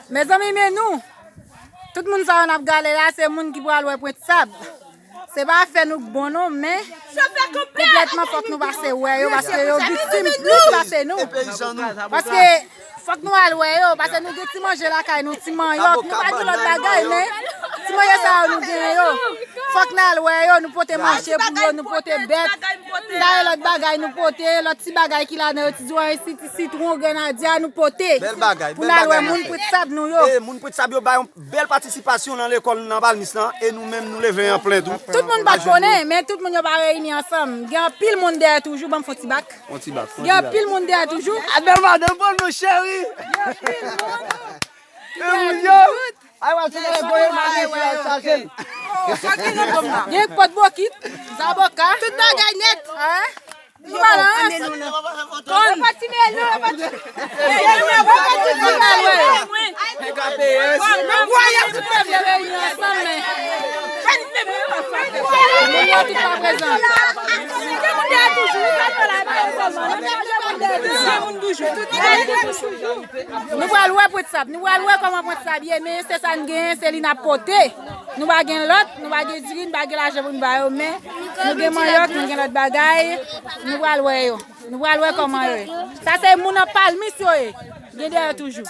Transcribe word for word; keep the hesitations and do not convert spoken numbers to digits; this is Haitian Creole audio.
Mezanmi, men nou, tout moun sa yo n ap gade la, se moun ki pral wè Pwent Sab. Se pa fè nou k bon non, men konplètman fòk nou pase wè yo, paske yo viktim plis pase nou. Paske fòk nou al wè yo, paske nou gen ti manje lakay nou, ti manyòk, nou pa gen lòt bagay, men ti manje sa yo nou gen yo. Fòk n al wè yo, nou pote manje pou yo, nou pote bèt. Sa yo lòt bagay nou pote, lòt ti bagay ki ladan yo, ti zwayen, ti sitwon, grenadya, nou pote. Pou n al wè moun Pwent Sab nou yo. E moun Pwent Sab yo bay yon bèl patisipasyon nan lekòl nan Palmis lan, e nou menm nou leve an plen tou. Tout moun pa t konnen, men tout moun yo pa reyini ansanm. Gen anpil moun dèyè toujou, ban m fè yon ti bak. Yon ti bak, yon ti bak. Gen anpil moun dèyè toujou. Adelma, nan bon nou cheri. Gen anpil moun. E moun yo. Ay, wè, se lè voye manje, chaje l. Gen pòt bokit, zaboka. Tout bagay nèt. Hein? Nou balans. Kon. Yo pa ti mel, non, yo pa ti mel. Yo pa ti mel, wi. Nan bwa, y ap tout mel. Yo reyini ansanm, men. Moun yo tout pa prezan. Nou pral wè Pwent Sab. Nou pral wè kòman Pwent Sab ye, men se sa n genyen, se li n ap pote. Nou pa gen lòt, nou pa gen diri, nou pa gen lajan pou n ba yo, men nou gen manyòk, nou gen lòt bagay, nou pral wè yo. Nou pral wè kòman yo ye. Sa se moun nan Palmis yo ye. Gen dèyè toujou.